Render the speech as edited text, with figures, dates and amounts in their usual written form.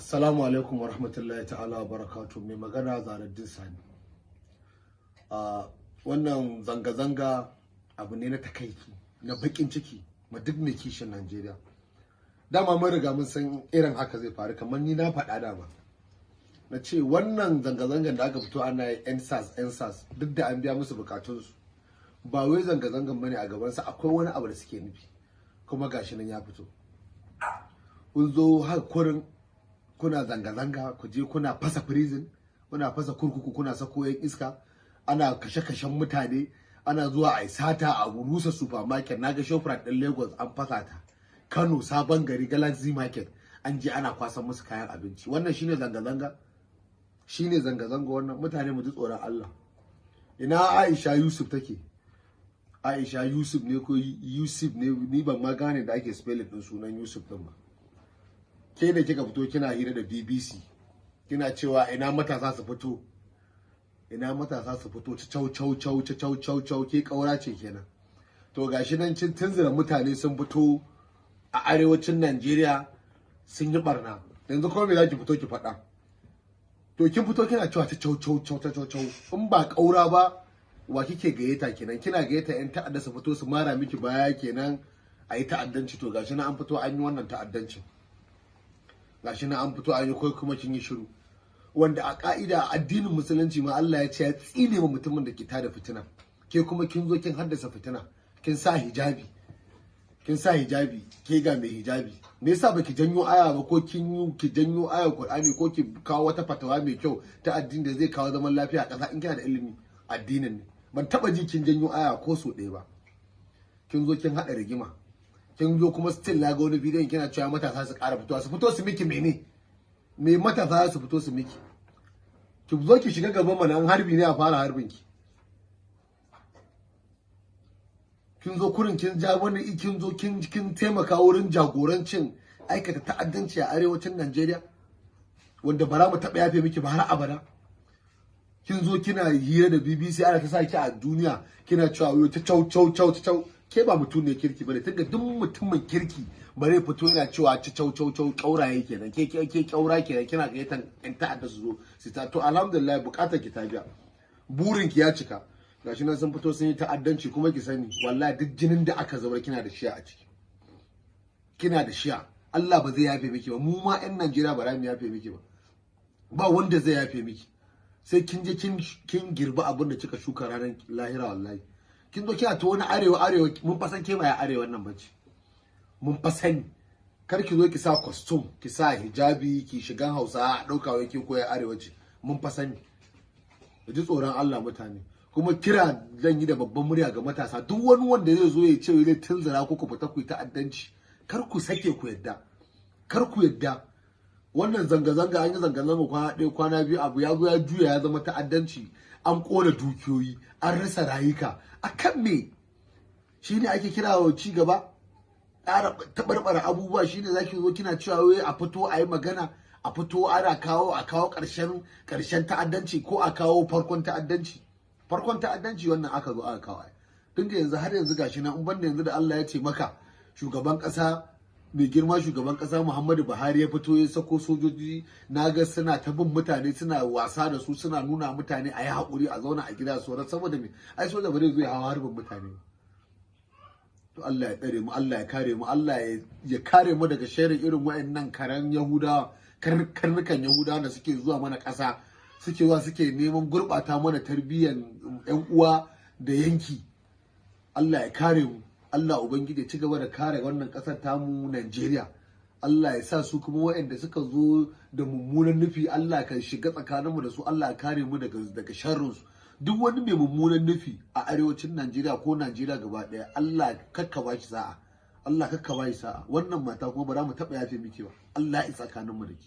Assalamu alaikum wa rahmatullahi ta'ala wa barakatu. Mai magana Zahraddeen Sani. Wannan zanga-zanga abu ne na takaici, na bakin ciki ma duk mai kishin Najeriya. Dama mun riga mun san irin haka zai faru, kamar ni na faɗa dama. Na ce wannan zanga-zangan da aka fito ana yi EndSARS EndSARS, duk da an biya musu bukatunsu. Ba wai zanga-zangan bane a gabansa, akwai wani abu da suke nufi. Kuma gashi nan ya fito. Kun zo haka kurin kuna zanga-zanga, ku je kuna fasa prison, kuna fasa kurkuku, kuna sako yan iska, ana kashe-kashen mutane, ana zuwa a sata, a rusa supermarket. Naga Shoprite din Lagos an fasa ta, Kano Sabon Gari Galaxy Market an je ana kwasan musu kayan abinci. Wannan shine zanga-zanga? Shine zanga-zanga wannan? Mutane, mu ji tsoron Allah. Ina Aisha Yusuf take? Aisha Yusuf ne ko Yusuf ne? Ni ban ma gane da ake spelling din sunan Yusuf din ba. Ke da kika fito kina hira da BBC, kina cewa ina matasa su fito, ina matasa su fito, cau cau cau cau cau cau. Ke kaura ce kenan. To gashi nan kin tunzura mutane, sun fito a arewacin Najeriya sun yi barna. Yanzu kuma me zaki fito ki faɗa? To kin fito kina cewa ta cau cau cau cau cau. In ba kaura ba, wa kike gayyata kenan? Kina gayyata yan ta'adda su fito su mara miki baya kenan a yi ta'addanci. To gashi nan an fito an yi wannan ta'addancin, gashi nan an fito an yi, kai kuma kin yi shiru. Wanda a ka'ida addinin Musulunci ma Allah ya ce ya tsine wa mutumin da ke tada fitina. Ke kuma kin zo kin haddasa fitina. Kin sa hijabi, kin sa hijabi, ke ga mai hijabi, me yasa baki janyo aya ba, ko kin yi ki janyo aya Qur'ani, ko ki kawo wata fatawa mai kyau ta addini da zai kawo zaman lafiya a ƙasa, in kina da ilimi addinin ne? Ban taba ji kin janyo aya ko so ɗaya ba. Kin zo kin haɗa rigima. Kin zo kuma still na ga wani bidiyon kina cewa matasa su ƙara fitowa. Su fito su miki mene? Me matasa su fito su miki? Ki zo ki shiga gaban mana, an harbi ne a fara harbin ki. Kin zo kurin kin ja wani, kin zo kin taimaka wurin jagorancin aikata ta'addanci a arewacin Najeriya, wanda ba za mu taɓa yafe miki ba har abada. Kin zo kina hira da BBC, ana ta sa ki a duniya, kina cewa yo ta cau cau cau cau. Ke ba mutum ne kirki bane, tunda duk mutumin kirki bare fito yana cewa ci cau cau cau. Kauraye kenan ke, ke kaura kenan, kina gayyatan yan ta'adda su zo su ta. To alhamdulillah, bukatar ki ta biya, burin ki ya cika. Gashi nan sun fito sun yi ta'addanci. Kuma ki sani, wallahi duk jinin da aka zubar kina da shiya a ciki, kina da shiya. Allah ba zai yafe miki ba, mu ma yan Najeriya ba za mu yafe miki ba. Ba wanda zai yafe miki, sai kin je kin girbi abin da kika shuka ranar lahira. Wallahi kin zo kina ta wani arewa arewa, mun fa san ke ba ya arewa nan bace, mun fa sani. Kar ki zo ki sa costume, ki sa hijabi, ki shigan Hausa, a dauka wai ki koya arewa ce. Mun fa sani. Ji tsoron Allah, mutane. Kuma kira zan yi da babban murya ga matasa: duk wani wanda zai zo ya ce zai tunzura ku ku fita ku yi ta'addanci, kar ku sake ku yadda, kar ku yadda. Wannan zanga-zanga, an yi zanga-zanga kwana ɗaya, kwana biyu, abu ya zo ya juya ya zama ta'addanci. An ƙona dukiyoyi, an rasa rayuka. Akan me? Shine ake kira wa ci gaba? Ƙara taɓarɓara abubuwa shine zaki zo kina cewa wai a fito a yi magana, a fito ana kawo, a kawo ƙarshen ta'addanci, ko a kawo farkon ta'addanci? Farkon ta'addanci wannan aka zo aka kawo. Tun da yanzu, har yanzu gashi nan, in banda yanzu da Allah ya ce maka shugaban ƙasa, mai girma shugaban kasa Muhammadu Buhari ya fito ya sako sojoji, na ga suna ta bin mutane, suna wasa da su, suna nuna mutane a yi haƙuri, a zauna a gida sauran. Saboda me? Ai soja ba zai zo ya hawa harbin mutane. To Allah ya tsare mu, Allah ya kare mu, Allah ya kare mu daga sharrin irin wayannan karan Yahudawa, karnukan Yahudawa da suke zuwa mana ƙasa, suke zuwa suke neman gurɓata mana tarbiyyar yan uwa da yanki. Allah ya kare mu. Allah Ubangiji ya ci gaba da kare wannan ƙasar tamu Najeriya. Allah ya sa su kuma waɗanda suka zo da mummunan nufi, Allah ka shiga tsakaninmu da su, Allah ya kare mu daga sharrinsu. Duk wani mai mummunan nufi a arewacin Najeriya ko Najeriya gaba ɗaya, Allah kakka ba shi sa'a, Allah kakka ba shi sa'a. Wannan mata kuma ba za mu taɓa yafe miki ba. Allah ya tsakaninmu da ke.